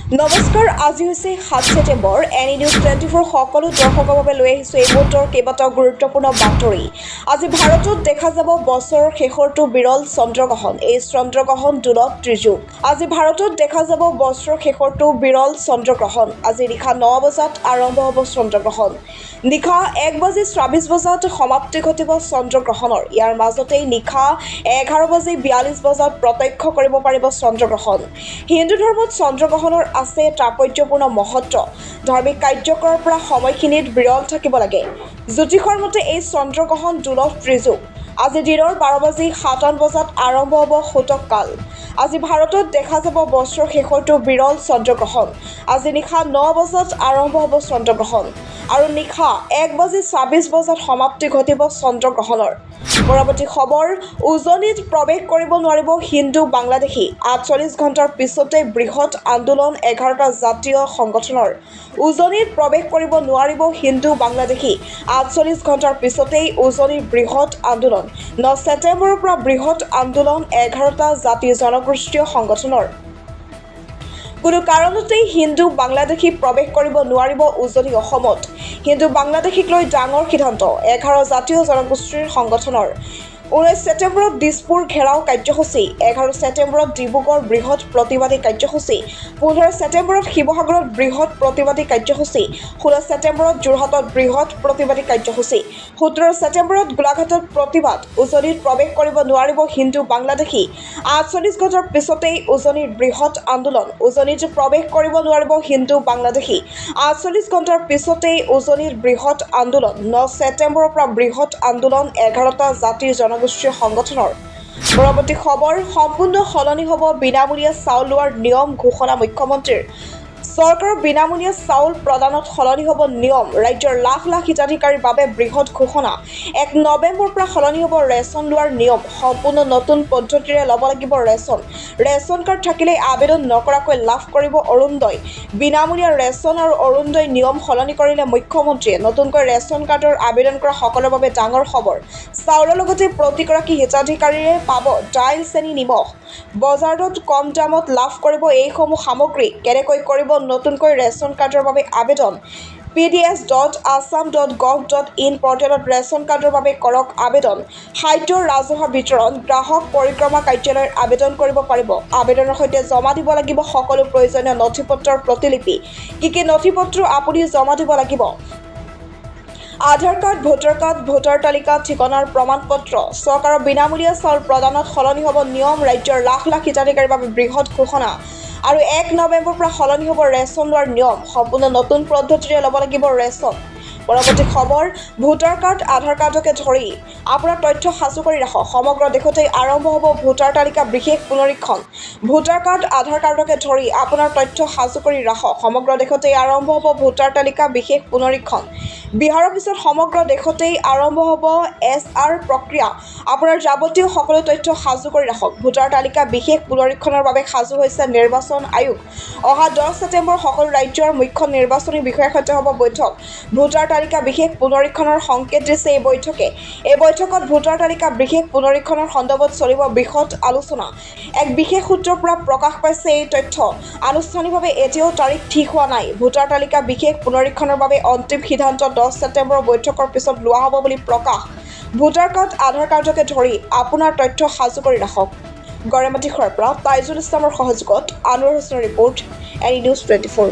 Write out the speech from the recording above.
নমস্কাৰ, আজি হৈছে 7 ছেপ্টেম্বৰ। এনি নিউজ 24 সকলো দৰ্শকৰ বাবে লৈ আহিছোঁ এই মুহূৰ্তৰ কেইবাটাও গুৰুত্বপূৰ্ণ বাতৰি। আজি ভাৰতত দেখা যাব বছৰৰ শেষৰটো বিৰল চন্দ্ৰগ্ৰহণ। এই চন্দ্ৰগ্ৰহণ দুলভ ত্ৰিযুগ। আজি ভাৰতত দেখা যাব বছৰৰ শেষৰটো বিৰল চন্দ্ৰগ্ৰহণ। আজি নিশা 9 বজাত আৰম্ভ হ'ব চন্দ্ৰগ্ৰহণ। নিশা 1 বাজি 26 বজাত সমাপ্তি ঘটিব চন্দ্ৰগ্ৰহণৰ। ইয়াৰ মাজতেই নিশা 11 বাজি 42 বজাত প্ৰত্যক্ষ কৰিব পাৰিব চন্দ্ৰগ্ৰহণ। হিন্দু ধৰ্মত চন্দ্ৰগ্ৰহণৰ আছে তাৎপৰ্যপূৰ্ণ মহত্ব। ধাৰ্মিক কাৰ্য কৰাৰ পৰা সময়খিনিত বিৰত থাকিব লাগে। জ্যোতিষৰ মতে এই চন্দ্ৰগ্ৰহণ দুলভ ত্ৰিযুগ। আজি দিনৰ 12 বাজি 57 বজাত আৰম্ভ হ'ব সূতক কাল। আজি ভাৰতত দেখা যাব বছৰৰ শেষৰটো বিৰল চন্দ্ৰগ্ৰহণ। আজি নিশা 9 বজাত আৰম্ভ হ'ব চন্দ্ৰগ্ৰহণ আৰু নিশা 1 বাজি 26 বজাত সমাপ্তি ঘটিব চন্দ্ৰগ্ৰহণৰ। পৰৱৰ্তী খবৰ, উজনিত প্ৰৱেশ কৰিব নোৱাৰিব হিন্দু বাংলাদেশী। 48 ঘণ্টাৰ পিছতে বৃহৎ আন্দোলন 11টা জাতীয় সংগঠনৰ। উজনিত প্ৰৱেশ কৰিব নোৱাৰিব হিন্দু বাংলাদেশী। 48 ঘণ্টাৰ পিছতেই উজনিৰ বৃহৎ আন্দোলন। 9 ছেপ্টেম্বৰৰ পৰা বৃহৎ আন্দোলন 11টা জাতি জনগোষ্ঠীয় সংগঠনৰ। কোনো কাৰণতেই হিন্দু বাংলাদেশী প্ৰৱেশ কৰিব নোৱাৰিব উজনি অসমত। হিন্দু বাংলাদেশীক লৈ ডাঙৰ সিদ্ধান্ত 11 জাতীয় জনগোষ্ঠীৰ সংগঠনৰ। 19 ছেপ্টেম্বৰত দিছপুৰ ঘেৰাও কাৰ্যসূচী, 11 ছেপ্টেম্বৰত ডিব্ৰুগড় বৃহৎ প্ৰতিবাদী কাৰ্যসূচী, 15 ছেপ্টেম্বৰত শিৱসাগৰত বৃহৎ প্ৰতিবাদী কাৰ্যসূচী, 16 ছেপ্টেম্বৰত যোৰহাটত বৃহৎ প্ৰতিবাদী কাৰ্যসূচী, 17 ছেপ্টেম্বৰত গোলাঘাটত প্ৰতিবাদ। উজনিত প্ৰৱেশ কৰিব নোৱাৰিব হিন্দু বাংলাদেশী। 48 ঘণ্টাৰ পিছতেই উজনিৰ বৃহৎ আন্দোলন। উজনিত প্ৰৱেশ কৰিব নোৱাৰিব হিন্দু বাংলাদেশী। 48 ঘণ্টাৰ পিছতেই উজনিৰ বৃহৎ আন্দোলন। 9 ছেপ্টেম্বৰৰ পৰা বৃহৎ আন্দোলন 11টা জাতি জনগোষ্ঠীয় সংগঠনৰ। পৰৱৰ্তী খবৰ, সম্পূৰ্ণ সলনি হ'ব বিনামূলীয়া চাউল লোৱাৰ নিয়ম, ঘোষণা মুখ্যমন্ত্ৰীৰ। চৰকাৰৰ বিনামূলীয়া চাউল প্ৰদানত সলনি হ'ব নিয়ম। ৰাজ্যৰ লাখ লাখ হিতাধিকাৰীৰ বাবে বৃহৎ ঘোষণা। 1 নৱেম্বৰৰ পৰা সলনি হ'ব ৰেচন লোৱাৰ নিয়ম। সম্পূৰ্ণ নতুন পদ্ধতিৰে ল'ব লাগিব ৰেচন। ৰেচন কাৰ্ড থাকিলেই আবেদন নকৰাকৈ লাভ কৰিব অৰুণোদয়। বিনামূলীয়া ৰেচন আৰু অৰুণোদয় নিয়ম সলনি কৰিলে মুখ্যমন্ত্ৰীয়ে। নতুনকৈ ৰেচন কাৰ্ডৰ আবেদন কৰা সকলৰ বাবে ডাঙৰ খবৰ। চাউলৰ লগতে প্ৰতিগৰাকী হিতাধিকাৰীয়ে পাব দাইল, চেনি, নিমখ। বজাৰত কম দামত লাভ কৰিব এইসমূহ সামগ্ৰী। কেনেকৈ কৰিব নতুনকৈ ৰেচন কাৰ্ডৰ বাবে আবেদন? pds.assam.gov.in পৰ্টেলত ৰেচন কাৰ্ডৰ বাবে কৰক আবেদন। খাদ্যৰ ৰাজহুৱা বিতৰণ, গ্ৰাহক পৰিক্ৰমা কাৰ্যালয়ত আবেদন কৰিব পাৰিব। আবেদনৰ সৈতে জমা দিব লাগিব সকলো প্ৰয়োজনীয় নথি পত্ৰৰ প্ৰতিলিপি। কি কি নথি পত্ৰ আপুনি জমা দিব লাগিব? আধাৰ কাৰ্ড, ভোটাৰ কাৰ্ড, ভোটাৰ তালিকা, ঠিকনাৰ প্ৰমাণ পত্ৰ। চৰকাৰৰ বিনামূলীয়া চাউল প্ৰদানত সলনি হ'ব নিয়ম। ৰাজ্যৰ লাখ লাখ হিতাধিকাৰীৰ বাবে বৃহৎ ঘোষণা আৰু 1 নৱেম্বৰৰ পৰা সলনি হ'ব ৰেচন লোৱাৰ নিয়ম। সম্পূৰ্ণ নতুন পদ্ধতিৰে ল'ব লাগিব ৰেচন। পৰৱৰ্তী খবৰ, ভোটাৰ কাৰ্ড, আধাৰ কাৰ্ডকে ধৰি আপোনাৰ তথ্য সাজু কৰি ৰাখক। সমগ্ৰ দেশতেই আৰম্ভ হ'ব ভোটাৰ তালিকা বিশেষ পুনৰীক্ষণ। ভোটাৰ কাৰ্ড, আধাৰ কাৰ্ডকে ধৰি আপোনাৰ তথ্য সাজু কৰি ৰাখক। সমগ্ৰ দেশতেই আৰম্ভ হ'ব ভোটাৰ তালিকা বিশেষ পুনৰীক্ষণ। বিহাৰৰ পিছত সমগ্ৰ দেশতেই আৰম্ভ হ'ব এছআইআৰ প্ৰক্ৰিয়া। আপোনাৰ যাৱতীয় সকলো তথ্য সাজু কৰি ৰাখক। ভোটাৰ তালিকা বিশেষ পুনৰীক্ষণৰ বাবে সাজু হৈছে নিৰ্বাচন আয়োগ। অহা 10 ছেপ্টেম্বৰ সকলো ৰাজ্যৰ মুখ্য নিৰ্বাচনী বিষয়াৰ সৈতে হ'ব বৈঠক। ভোটাৰ তালিকা বিশেষ পুনৰীক্ষণৰ সংকেত দিছে এই বৈঠকে। এই বৈঠকত ভোটাৰ তালিকা বিশেষ পুনৰীক্ষণৰ সন্দৰ্ভত চলিব বিশদ আলোচনা। এক বিশেষ সূত্ৰৰ পৰা প্ৰকাশ পাইছে এই তথ্য। আনুষ্ঠানিকভাৱে এতিয়াও তাৰিখ ঠিক হোৱা নাই। ভোটাৰ তালিকা বিশেষ পুনৰীক্ষণৰ বাবে অন্তিম সিদ্ধান্ত 10 ছেপ্টেম্বৰৰ বৈঠকৰ পিছত লোৱা হ'ব বুলি প্ৰকাশ। ভোটাৰ কাৰ্ড, আধাৰ কাৰ্ডকে ধৰি আপোনাৰ তথ্য সাজু কৰি ৰাখক। গড়েমাটি খোৱাৰ পৰা তাইজুল ইছলামৰ সহযোগত আনোৱাৰ হোসেনৰ ৰিপৰ্ট, এনি নিউজ 24।